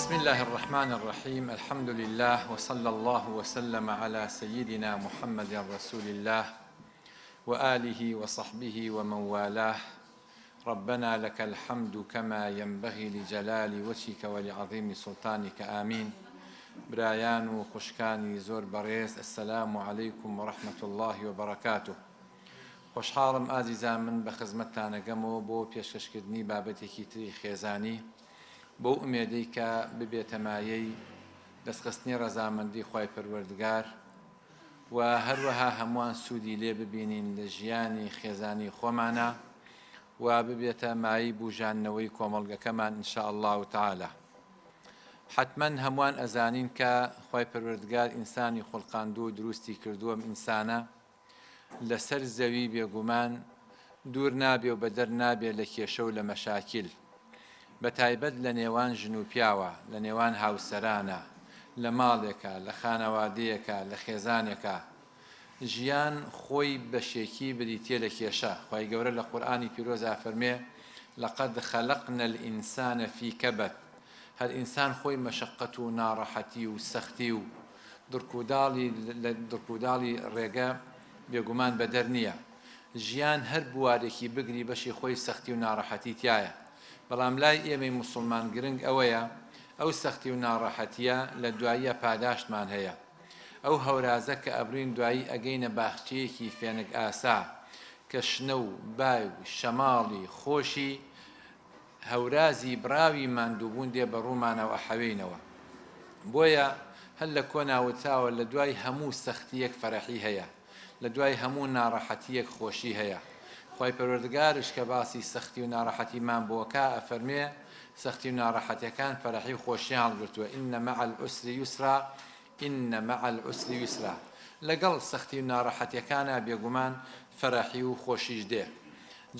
بسم اللە الرحمن الرحیم الحمد للە وصلی اللە وسلم علی سیدنا محمد رسول اللە وآله وصحبه ومن والاه ربنا لک الحمد کما ینبغی لجلال وجهک ولعظیم سلطانک آمین برایان و خوشکانی زۆر بەڕێز السلام علیکم ورحمة اللە وبرکاته خۆشحاڵم ئازیزان من بە خزمەتتانەگەمەوە بۆ پێشکەشکردنی بابەتێکی تری خێزانی بەو ئومێدەی کە ببێتە مایەی دەستخستنی ڕەزامەندی خوای پەروەردگار و هەروەها هەمووان سوودی لێ ببینین لە ژیانی خێزانی خۆمانا و ببێتە مایەی بوژاندنەوەی کۆمەڵگەکەمان ان شاء اللە تعالی. حەتمەن هەمووان ئەزانین کە خوای پەروەردگار ئینسانی خوڵقاندووە و دروستی کردووە ئەم ئینسانە لەسەر زەوی بێگومان دوور نابێ و بەدەر نابێ لە کێشە و لە مەشاکیل بەتایبەت لە نێوان ژن و پیاوە، لە نێوان هاوسەرانە، لە ماڵێکا، لە خانەوادەیەکا، لە خێزانێکا. ژیان خۆی بەشێکی بریتیە لە کێشە، خوای گەورە لە قورئانی پیرۆزا ئەفەرموێ، لقد خلقنا الانسان فی کبد، هەر ئینسان خۆی مەشەقەت و ناڕەحەتی و سەختی و دڕکوداڵی لە دڕکوداڵی ڕێگە بێگومان بەدەر نیە. ژیان هەر بوارێکی بگری بەشی خۆی سەختی و ناڕەحەتی تیایە. بەڵام لای ئێمەی موسوڵمان گرنگ ئەوەیە ئەو سەختی و ناڕەحەتیە لە دواییە پاداشتمان هەیە. ئەو هەورازە کە ئەبرین دوایی ئەگەینە باخچەیەکی فێنک ئاسا کە شنە و بای و شەماڵی خۆشی هەورازی بڕاوی ماندووبوون دێ بە ڕوومانا و ئەحەوێینەوە. بۆیە هەر لە کۆنا وتراوە لە دوای هەموو سەختییەک فەرەحی هەیە، لە دوای هەموو ناڕەحەتییەک خۆشی هەیە. خوای پەروەردگارش کە باسی سەختی و ناڕەحەتیمان بۆ کا ئەفەرموێ، سەختی و ناڕەحەتیەکان فەرەحی و خۆشیان هەڵگرتووە، ان مع العسر یسرا، ان مع العسر یسرا، لەگەڵ سەختی و ناڕەحەتیەکانا بێگومان فەرەحی و خۆشیش دێ.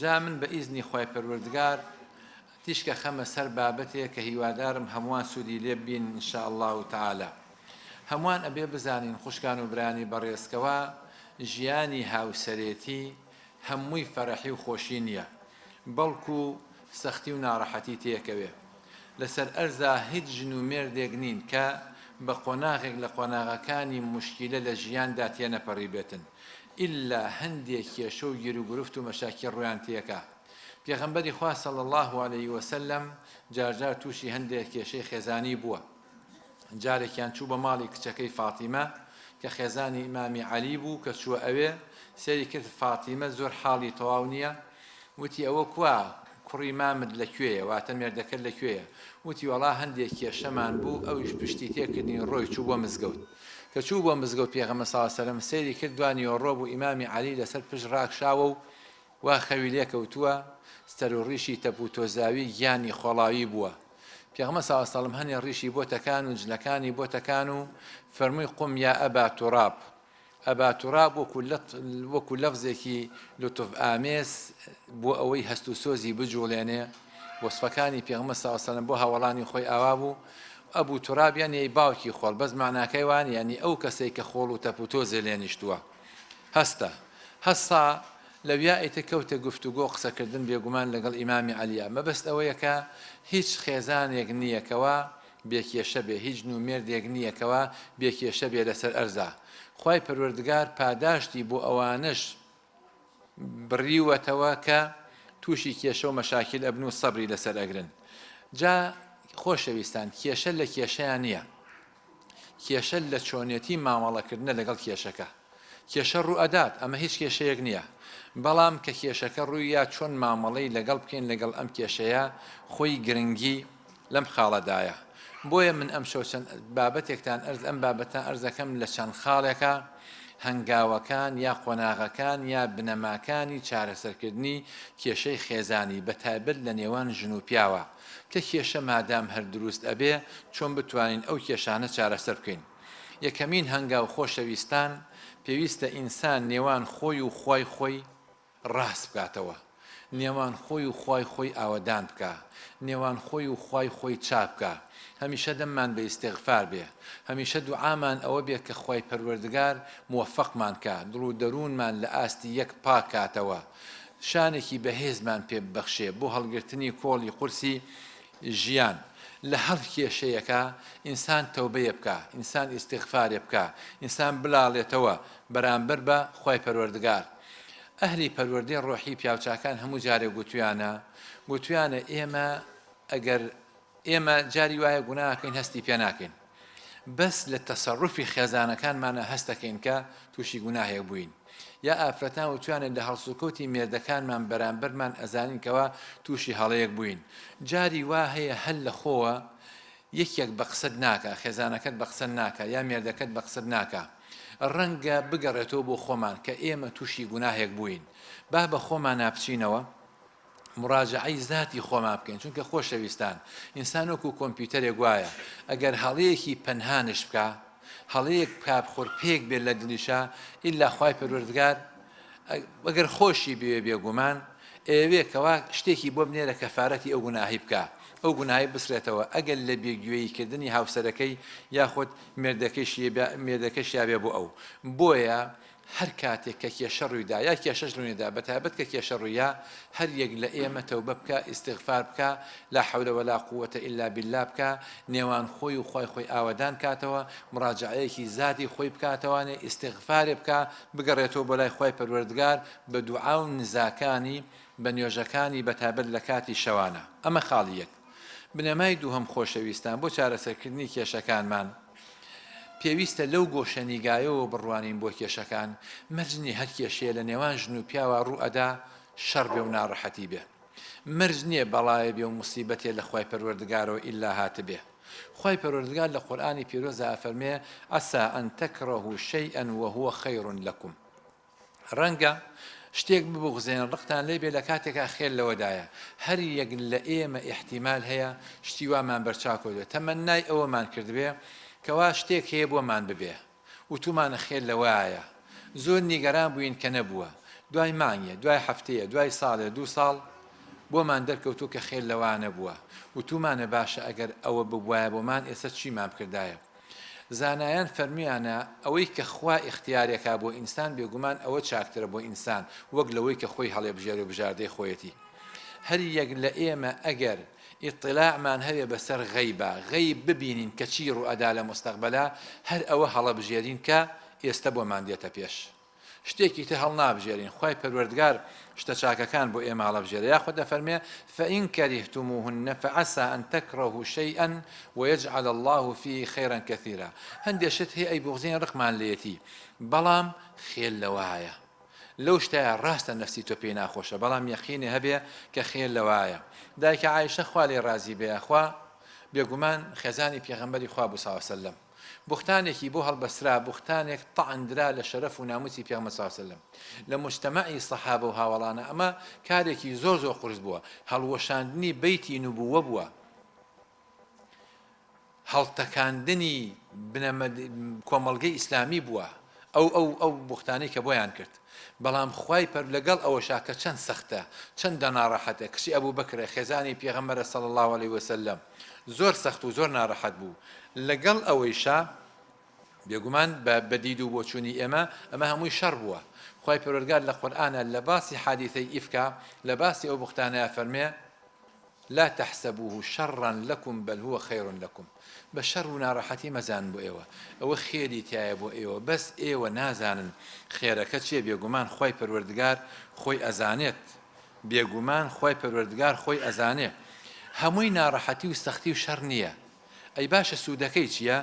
جا من بە ئیزنی خوای پەروەردگار تیشک ئەخەمە سەر بابەتێ کە هیوادارم هەمووان سوودی لێ ببینن ان شاء اللە تعالی. هەمووان ئەبێ بزانین خوشکان و برایانی بەڕێز کەوا ژیانی هاوسەرێتی هەمووی فەرەحی و خۆشی نیە بەڵکو سەختی و ناڕەحەتی تێکەوێ. لەسەر ئەرزا هیچ ژن و مێردێک نین کە بە قۆناغێک لە قۆناغەکانی موشکیلە لە ژیاندا تێنەپەڕیبێتن ئیلا هەندێ کێشە و گیروگرفت و مەشاکیل ڕوویان تێکا. پێغەمبەری خوا صلی اللە علیە وسلم جارجار تووشی هەندێ کێشەی خێزانی بووە. جارێکیان چوو بە ماڵی کچەکەی فاتیمە کە خێزانی ئیمامی عەلی بوو کە چووە ئەوێ سەیری کرد فاتیمە زۆر حاڵی تەواو نییە وتی ئەوە کوا کوڕی مامت لە کوێیە واتە مێردەکەت لە کوێیە وتی وەڵا هەندێک کێشەمان بوو ئەویش پشتی تێکردین ڕۆی چوو بۆ مزگەوت کە چوو بۆ مزگەوت پێغەمبەر صلی اللە علیه وسلم سەیری کرد دوانیوەڕۆ بوو ئیمامی عەلی لەسەر پشت ڕاکشاوە و وا خەوی لێ کەوتووە، سەر و ڕیشی تەپ و تۆزاوی گیانی خۆڵاوی بووە. پێغەمبەر صلی اللە علیە وسلم هەنێ ڕیشی بۆ تەکان و جلەکانی بۆ تەکان و فەرمووی قم یا ابا تراب. ابا تراب وەکو وەکو لەفزێکی لوتف ئامێز بۆ ئەوەی هەست و سۆزی بجوڵێنێ، وەسفەکانی پێغەمبەر صلی اللە علیە وسلم بۆ هاوەڵانی خۆی ئاوا بوو، ابو تراب یانی باوکی خۆڵ، بەس مەعناکەی وا نیە، یانی ئەو کەسەی کە خۆڵ و تەپ و تۆزێ لێ نیشتووە. هەستە. هەستا، لەویا ئیتر کەوتە گفتوگۆ قسەکردن بێگومان لەگەڵ ئیمامی عەلیە، مەبەست ئەوەیە کە هیچ خێزانێک نییە کەوا بێ کێشە بێ، هیچ ژن و مێردێک نییە کەوا بێ کێشە بێ لەسەر ئەرزا، خوای پەروەردگار پاداشتی بۆ ئەوانەش بڕیوەتەوە کە تووشی کێشە و مەشاکیل ئەبن و سەبری لەسەر ئەگرن. جا خۆشەویستان کێشە لە کێشەیا نییە، کێشە لە چۆنێتی مامەڵەکردنە لەگەڵ کێشەکە. کێشە ڕووئەدات ئەمە هیچ کێشەیەک نییە، بەڵام کە کێشەکە ڕوویا چۆن مامەڵەی لەگەڵ بکەین لەگەڵ ئەم کێشەیە خۆی گرنگی لەم خاڵەدایە. بۆیە من ئەمشەو چەند بابەتێکتان ئەرز ئەم بابەتە ئەرزەکەم لە چەند خاڵێکا هەنگاوەکان یا قۆناغەکان یا بنەماکانی چارەسەرکردنی کێشەی خێزانی بەتایبەت لە نێوان ژن و پیاوا کە کێشە مادام هەر دروست ئەبێ چۆن بتوانین ئەو کێشانە چارەسەر بکەین؟ یەکەمین هەنگاو خۆشەویستان پێویستە ئینسان نێوان خۆی و خوای خۆی ڕاست بکاتەوە، نێوان خۆی و خوای خۆی ئاوەدان بکا، نێوان خۆی و خوای خۆی چاک بکا، هەمیشە دەممان بە ئیستیغفار بێ، هەمیشە دوعامان ئەوە بێ کە خوای پەروەردگار موەفەقمان کا، دڵ و دەروونمان لە ئاستی یەک پاک کاتەوە، شانێکی بەهێزمان پێ ببەخشێ بۆ هەڵگرتنی کۆڵی قورسی. ژیان لە هەر کێشەیەکا ئینسان تەوبەیە بکا، ئینسان ئیستیغفارێ بکا، ئینسان بلاڵێتەوە بەرامبەر بە خوای پەروەردگار. ئەهلی پەروەردەی ڕۆحی پیاوچاکان هەموو جارێک گوتویانە، گوتویانە ئێمە ئەگەر ئێمە جاری وایە گوناکەین هەستی پێ ناکەین بەس لە تەسەروفی خێزانەکانمانە هەستەکەین کە تووشی گوناهێک بووین یا ئافرەتان وتویانە لە هەڵسوکەوتی مێردەکانمان بەرامبەرمان ئەزانین کەوا تووشی هەڵەیەک بووین جاری وا هەیە هەر لە خۆوە یەکێک بە قسەت ناکا خێزانەکەت بە قسەت ناکا یا مێردەکەت بە قسەت ناکا ڕەنگە بگەڕێتەوە بۆ خۆمان کە ئێمە تووشی گوناهێک بووین با بە خۆمانا بچینەوە مراجەعەی زاتی خۆمان بکەین چونکە خۆشەویستان ئینسان وەکو کۆمپیوتەرێک وایە ئەگەر هەڵەیەکی پەنهانش بکا هەڵەیەک بکا خورپەیەک بێت لە دڵیشا ئیلا خوای پەروەردگار ئەگەر خۆشی بوێ بێگومان ئەیەوێ کەوا شتێکی بۆ بنێرە کەفارەتی ئەو گوناهی بکا ئەو گوناهی بسرێتەوە ئەگەر لە بێگوێیی کردنی هاوسەرەکەی یاخود مێردەکەشیا بێ بۆ ئەو بۆیە هەر کاتێک کە کێشە ڕوویدا یا کێشەش ڕووینەدا بەتایبەت کە کێشە ڕوویا هەر یەک لە ئێمە تەوبە بکا ئیستیغفار بکا لا حول ولا قوة الا باللە بکا نێوان خۆی و خوای خۆی ئاوەدان کاتەوە مڕاجەعەیەکی زاتی خۆی بکاتەوانێ ئیستیغفارێ بکا بگەڕێتەوە بۆ لای خوای پەروەردگار بە دوعا و نزاکانی بە نوێژەکانی بەتایبەت لە کاتی شەوانە ئەمە خاڵی یەک بنەمای دووهەم خۆشەویستان بۆ چارەسەرکردنی کێشەکانمان پێویستە لەو گۆشەنیگایەوە بڕوانین بۆ کێشەکان، مەرج نییە هەر کێشەیە لە نێوان ژن و پیاوا ڕوو ئەدا شەڕ بێ و ناڕەحەتی بێ. مەرج نییە بەڵایە بێ و موسیبەتێ لە خوای پەروەردگارەوە ئیلا هاتبێ. خوای پەروەردگار لە قورئانی پیرۆزا ئەفەرمێ، عسى ان تکرهوا شیئا وهو خیر لکم. ڕەنگە شتێک ببوغزێنن ڕقتان لێ بێ لە کاتێکا خێر لەوەدایە هەر یەک لە ئێمە ئیحتیمال هەیە شتی وامان بەرچاو کەوتبێ تەمەنای ئەوەمان کردبێ کەوا شتێک هەیە بۆمان ببێ وتومانە خێر لەوایە زۆر نیگەران بووین کە نەبووە دوای مانگێ دوای هەفتەیە دوای ساڵێ دوو ساڵ بۆمان دەرکەوتوو کە خێر لەوا نەبووە وتومانە باشە ئەگەر ئەوە ببوایە بۆمان ئێستا چیمان بکردایە زانایان فەرمویانە، ئەوەی کە خوا ئیختیارێکا بۆ ئینسان بێگومان ئەوە چاکترە بۆ ئینسان وەک لەوەی کە خۆی هەڵێبژێرێ و بژاردەی خۆیەتی. هەر یەک لە ئێمە ئەگەر ئیتڵاعمان هەبێ بەسەر غەیبا، غەیب ببینین کە چی ڕووئەدا لە موستەقبەلا، هەر ئەوە هەڵەبژێرین کە ئێستە بۆمان دێتە پێش. شتێکی تر هەڵنابژێرین خوای پەروەردگار شتە چاکەکان بۆ ئێمە هەڵەبژێرێ یاخود دەفەرمێ فإن كرهتموهن فعسى أن تكرهوا شيئا ويجعل الله فيه خيرا كثيرا هەندێ شت هەیە ئەیبوغزین ڕقمان لێیەتی بەڵام خێر لەوایە لەو شتایە ڕاستە نەفسی تۆ پێی ناخۆشە بەڵام یەقینێ هەبێ کە خێر لەوایە دایکە عایشە خوا لێ ڕازی بێ خوا بێگومان خێزانی پێغەمبەری خوا بوو صلی الله علیه وسلم بوختانێکی بۆ هەڵبەسترا، بوختانێک تەعن درا لە شەرەف و ناموسی پێغەمبەر صلی اللە علیە وسلم لە موجتەمەعی سەحابە و هاوەڵانە، ئەمە کارێکی زۆر زۆر قورس بووە، هەڵوەشاندنی بەیتی نوبووە بووە، هەڵتەکاندنی بنەمە کۆمەڵگەی ئیسلامی بووە، ئەو ئەو ئەو بوختانەی کە بۆیان کرد، بەڵام خوای پەر لەگەڵ ئەوەشا کە چەند سەختە، چەندە ناڕەحەتە، کچی ئەبوبەکرە، خێزانی پێغەمبەرە صلی اللە علیە وسلم، زۆر سەخت و زۆر ناڕەحەت بوو، لەگەڵ ئەوەیشا بێگومان بە بە دید و بۆچوونی ئێمە ئەمە هەمووی شەڕ بووە، خوای پەروەردگار لە قورئانا لە باسی حادیثەی ئیفکا لە باسی ئەو بوختانەیا فەرمێ، لا تحسبوه شرا لکم بل هو خیر لکم، بە شەڕ و ناڕەحەتی مەزانن بۆ ئێوە، ئەوە خێری تیایە بۆ ئێوە، بەس ئێوە نازانن خێرەکە چیە، بێگومان خوای پەروەردگار خۆی ئەزانێت، بێگومان خوای پەروەردگار خۆی ئەزانێ هەمووی ناڕەحەتی و سەختی و شەڕ نیە، ئەی باشە سوودەکەی چیە؟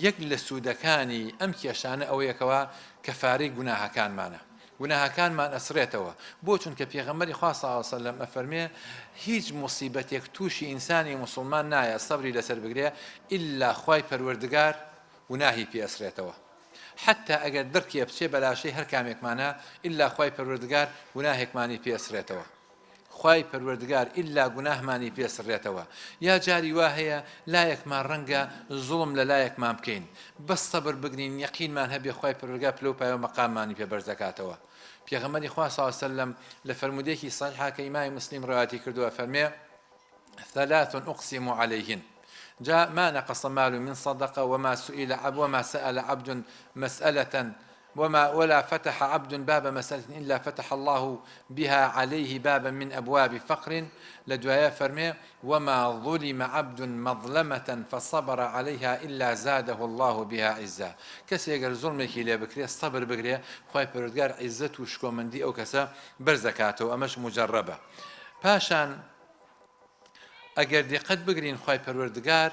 یەک لە سوودەکانی ئەم کێشانە ئەوەیە کەوا کەفارەی گوناهەکانمانە گوناهەکانمان ئەسڕێتەوە بۆ چونکە پێغەمبەری خوا صلی اللە وسلم ئەفەرمێ هیچ موسیبەتێک تووشی ئینسانی موسڵمان نایە سەبری لەسەر بگرێ ئیلا خوای پەروەردگار گوناهی پێ ئەسڕێتەوە حەتا ئەگەر دڕکێ بچێ بەلاشەی هەر کامێکمانا ئیلا خوای پەروەردگار گوناهێکمانی پێ ئەسڕێتەوە خوای پەروەردگار ئیلا گوناهمانی پێ سڕێتەوە یا جاری وا هەیە لایەکمان ڕەنگە زوڵم لە لایەکمان بکەین بەس سەبر بگرین یەقینمان هەبێ خوای پەروەردگار پلەو پایەو مەقاممانی پێ بەرز دەکاتەوە پێغەمبەری خوا صلی اللە علیە وسلم لە فەرموودەیەکی صحیحا کە ئیمامی مسلم ڕەوایەتی کردووە فەرمێ ثلاث اقسم علیهن جا ما نقص مال من صدقة وما سئل عبد وما سأل عبد مسألة. وما ولا فتح عبد باب مسألة إلا فتح الله بها عليه بابا من أبواب فقر لە دوایە فەرمێ وما ظلم عبد مظلمة فصبر عليها إلا زاده الله بها عزا کەسێ گەر زوڵمێکی لێ بکرێ سەبر بگرێ خوای پەروەردگار عیزەت و شکۆمەندی ئەو کەسە بەرز دەکاتەوە ئەمەش موجەڕەبە پاشان ئەگەر دیقەت بگرین خوای پەروەردگار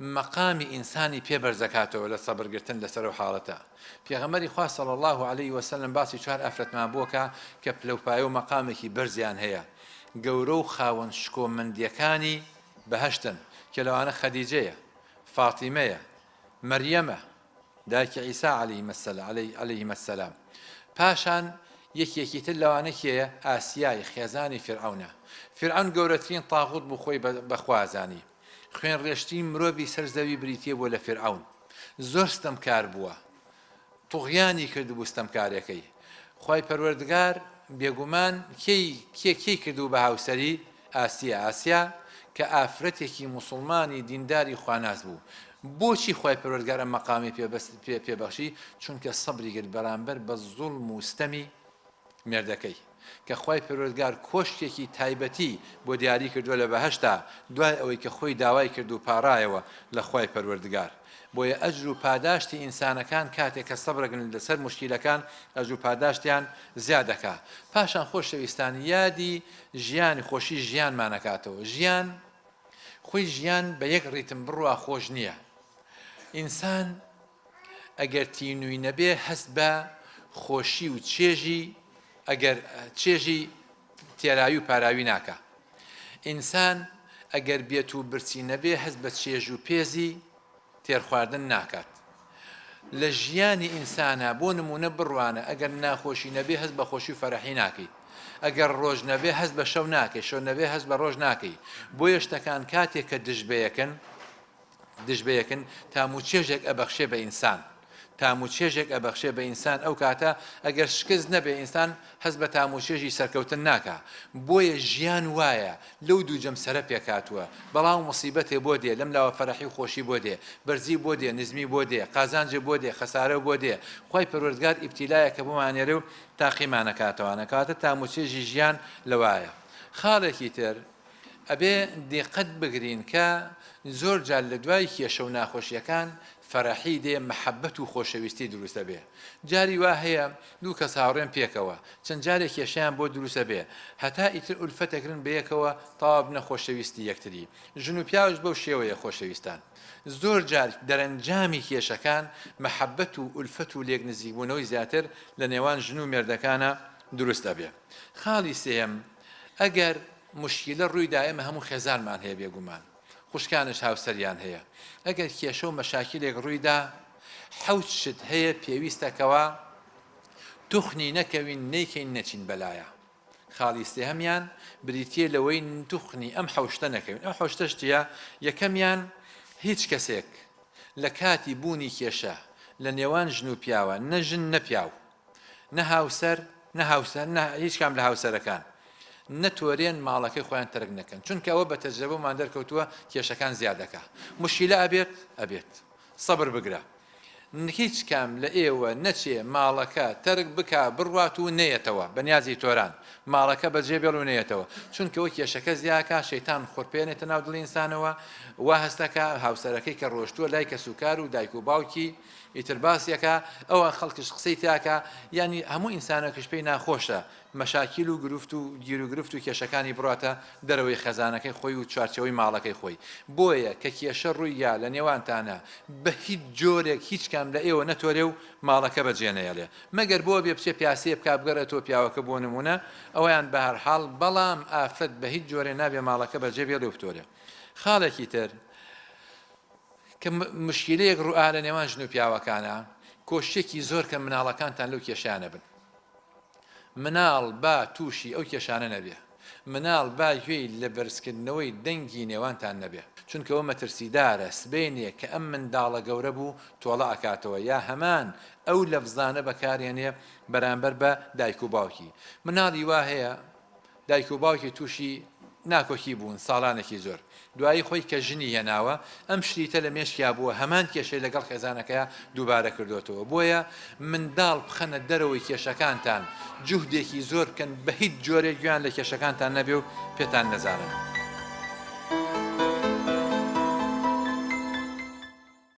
مەقامی ئینسانی پێ بەرزەکاتەوە لە سەبر گرتن لەسەر ئەو حاڵەتە. پێغەمبەری خوا صلی اللە علیە وسلم باسی چوار ئافرەتمان بۆ کا کە پلەو پایە و مەقامێکی بەرزیان هەیە گەورە و خاوەن شکۆمەندیەکانی بەهەشتن کە لەوانە خەدیجەیە، فاتیمەیە، مەریەمە، دایکی عیسا علیهما السلام. پاشان یەکێکی تر لەوانە کێیە؟ ئاسیای خێزانی فیرعەونە. فیرعەون گەورەترین تاغوت بوو خۆی بە خوا زانی. خوێنڕێژترین مرۆڤی سەر زەوی بریتیە بووە لە فیرعەون. زۆر ستەمکار بووە. طوغیانی کردبوو ستەمکارێکەی. خوای پەروەردگار بێگومان کێی کێ کێی کردبوو بە هاوسەری؟ ئاسیا ئاسیا کە ئافرەتێکی موسوڵمانی دینداری خواناس بوو. بۆچی خوای پەروەردگار ئەم مەقامەی پێ بەس پێ پێ بەخشی؟ چونکە سەبری گرت بەرامبەر بە زوڵم و ستەمی مێردەکەی. کە خوای پەروەردگار کۆشکێکی تایبەتی بۆ دیاری کردووە لە بەهەشتا دوای ئەوەی کە خۆی داوای کرد و پاڕایەوە لە خوای پەروەردگار. بۆیە ئەجر و پاداشتی ئینسانەکان کاتێک کە سەبرەگرن لەسەر موشکیلەکان ئەجر و پاداشتیان زیاد دەکا. پاشان خۆشەویستان یادی ژیانی خۆشی ژیانمان ئەکاتەوە. ژیان خۆی ژیان بە یەک ڕیتم بڕوا خۆش نییە. ئینسان ئەگەر تینووی نەبێ هەست بە خۆشی و چێژی ئەگەر چێژی تێراوی و پاراوی ناکا. ئینسان ئەگەر بێت و برسی نەبێ هەست بە چێژ و پێزی تێرخواردن ناکات. لە ژیانی ئینسانا بۆ نموونە بڕوانە ئەگەر ناخۆشی نەبێ هەست بە خۆشی و فەرەحی ناکەیت. ئەگەر ڕۆژ نەبێ هەست بە شەو ناکەی، شەو نەبێ هەست بە ڕۆژ ناکەی. بۆیە شتەکان کاتێک کە دژ بەیەکن، دژ بەیەکن تام و چێژێک ئەبەخشێ بە ئینسان تام و چێژێک ئەبەخشێ بە ئینسان ئەو کاتە ئەگەر شکست نەبێ ئینسان هەست بە تام و چێژی سەرکەوتن ناکا بۆیە ژیان وایە لەو دوو جەمسەرە پێکهاتووە بەڵام موسیبەتێ بۆ دێ لەم لاوە فەرەحی و خۆشی بۆ دێ بەرزی بۆ دێ نزمی بۆ دێ قازانجێ بۆ دێ خەسارە بۆ دێ خوای پەروەردگار ئیبتیلایەکە بۆمان ئەنێرێ و تاقیمانەکاتەوانە کەواتە تام و چێژی ژیان لەوایە خاڵێکی تر ئەبێ دیقەت بگرین کە زۆر جار لە دوای کێشە و ناخۆشیەکان فەرەحی دێ مەحەبەت و خۆشەویستی دروست ئەبێ جاری وا هەیە دوو کەس هاوڕێن پێکەوە چەند جارێک کێشەیان بۆ دروست ئەبێ هەتا ئیتر ئولفەت ئەگرن بەیەکەوە تەواو بنە خۆشەویستی یەکتری ژن و پیاوش بەو شێوەیە خۆشەویستان زۆر جار دەرەنجامی کێشەکان مەحەبەت و ئولفەت و لێک نزیکبوونەوەی زیاتر لە نێوان ژن و مێردەکانا دروست ئەبێ خاڵی سێیەم ئەگەر موشکیلە ڕوویدا ئێمە هەموو خێزانمان هەیە بێگومان خوشکانش هاوسەریان هەیە ئەگەر کێشە و مەشاکیلێک ڕوویدا حەوت شت هەیە پێویستە کەوا توخنی نەکەوین نەیکەین نەچین بەلایا خاڵی سێهەمیان بریتیە لەوەی توخنی ئەم حەوشتە نەکەوین ئەم حەوشتەش چیە یەکەمیان هیچ کەسێک لە کاتی بوونی کێشە لە نێوان ژن و پیاوە نە ژن نە پیاو نە هاوسەر نە هاوسەر نە هیچ کام لە هاوسەرەکان نەتۆرێن ماڵەکەی خۆیان تەرک نەکەن چونکە ئەوە بە تەجرەبەمان دەرکەوتووە کێشەکان زیاد دەکا مشکیلە ئەبێت ئەبێت سەبر بگرە هیچ کام لە ئێوە نەچێ ماڵەکە تەرک بکا بڕوات و نەیەتەوە بەنیازی تۆران ماڵەکە بەجێ بێڵ و نەیەتەوە چونکە وە کێشەکە زیاکە شەیتان خورپێنێتە ناو دڵی ئینسانەوە وا هەستەکە هاوسەرەکەی کە ڕۆشتووە لای کەسوکار و دایک و باوکی ئیتر باسی ئەکا ئەوان خەڵکش قسەی تیاکا یانی هەموو ئینسانەکش پێی ناخۆشە مەشاکیل و گرفت و گیروگرفت و کێشەکانی بڕاتە دەرەوەی خێزانەکەی خۆی و چوارچێوەی ماڵەکەی خۆی بۆیە کە کێشە ڕووی یا لە نێوانتانا بە هیچ جۆرێک هیچ کام لە ئێوە نەتۆرێ و ماڵەکە بەجێ نەیەڵێ مەگەر بۆ بێ بچێ پیاسەیە بکا بگەڕێتەوە پیاوەکە بۆ نموونە ئەوەیان بەهەرحاڵ بەڵام ئافرەت بە هیچ جۆرێ نابێ ماڵەکە بەجێ بێڵێ و بتۆرێ خاڵێکی تر کە مشکیلەیەک ڕووئا لە نێوان ژن و پیاوەکانا کۆششێکی زۆر کەن مناڵەکانتان لەو کێشانە بن مناڵ با تووشی ئەو کێشانە نەبێ مناڵ با گوێی لە بەرزکردنەوەی دەنگی نێوانتان نەبێ چونکە ئەوە مەترسیدارە سبەینێ کە ئەم منداڵە گەورە بوو تۆڵە ئەکاتەوە یا هەمان ئەو لەفزانە بەکارێنێ بەرامبەر بە دایک و باوکی مناڵی وا هەیە دایک و باوکی تووشی. ناکۆکی بوون ساڵانێکی زۆر دوایی خۆی کە ژنی هێناوە ئەم شریتە لە مێشکیا بووە هەمان کێشەی لەگەڵ خێزانەکەیا دووبارە کردۆتەوە بۆیە منداڵ بخەنە دەرەوەی کێشەکانتان جوهدێکی زۆر بکەن بە هیچ جۆرێک گوێیان لە کێشەکانتان نەبێ و پێتان نەزانن.